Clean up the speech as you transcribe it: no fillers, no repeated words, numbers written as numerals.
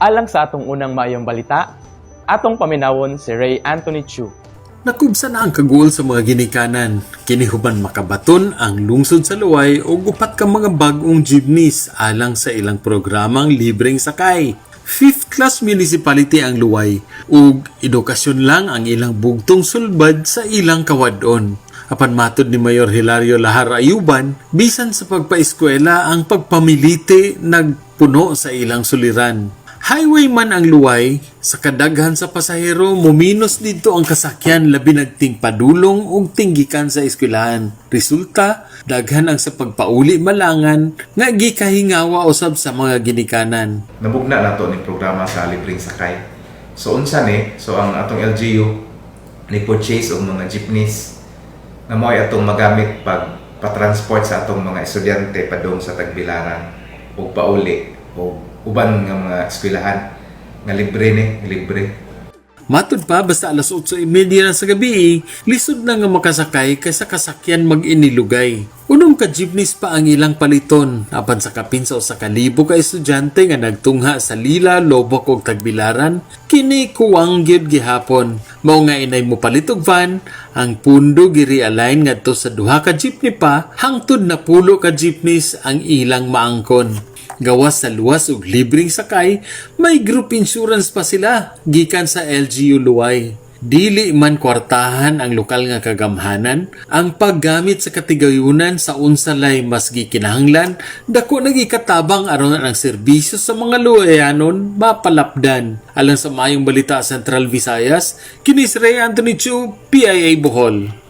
Alang sa atong unang maayong balita, atong paminawon si Ray Anthony Chu. Nakubsa na ang kaguol sa mga ginikanan. Kini human makabaton ang lungsod sa Loay og upat ka mga bag-ong jeepneys alang sa ilang programang libreng sakay. Fifth class municipality ang Loay ug edukasyon lang ang ilang bugtong sulbad sa ilang kawadon. Apan matod ni Mayor Hilario Lahar Ayuban, bisan sa pagpaeskwela, ang pagpamilite nagpuno sa ilang suliran. Highway man ang Loay, sa kadaghan sa pasahero, muminos didto ang kasakyan, labi nag tingpadulong ug tinggikan sa eskwelahan. Resulta, daghan ang sa pagpauli malangan nga gikahingawa usab sa mga ginikanan. Namugna nato ni programa sa libreng sakay. So unsa ni? So ang atong LGU ni purchase og mga jeepneys nga mao'y atong magamit pag patransport sa atong mga estudyante padung sa Tagbilaran ug pauli ug uban nga mga eskwelahan nga libre ni, libre. Matud pa, basta alas 8:30 na sa gabi, lisod na nga makasakay kaysa kasakyan mag-inilugay. 6 ka jeepneys pa ang ilang paliton, apan sa kapin sa 1,000 ka estudyante nga nagtungha sa Lila, Loboc ug Tagbilaran, kini kuwang gyud gihapon. Mao nga inay mo palit og van, ang pundo gi-realign ngadto sa duha ka jeepney pa, hangtod 10 ka jeepneys ang ilang maangkon. Gawas sa luwas ug libreng sakay, may group insurance pa sila gikan sa LGU Loay. Dili man kwartahan ang lokal nga kagamhanan, ang paggamit sa katigayunan sa unsalay mas gikinahanglan, dako nagikatabang aron ang serbisyo sa mga Luayanon mapalapdan. Alang sa Maayong Balita Central Visayas, kini si Ray Anthony Chu, PIA Bohol.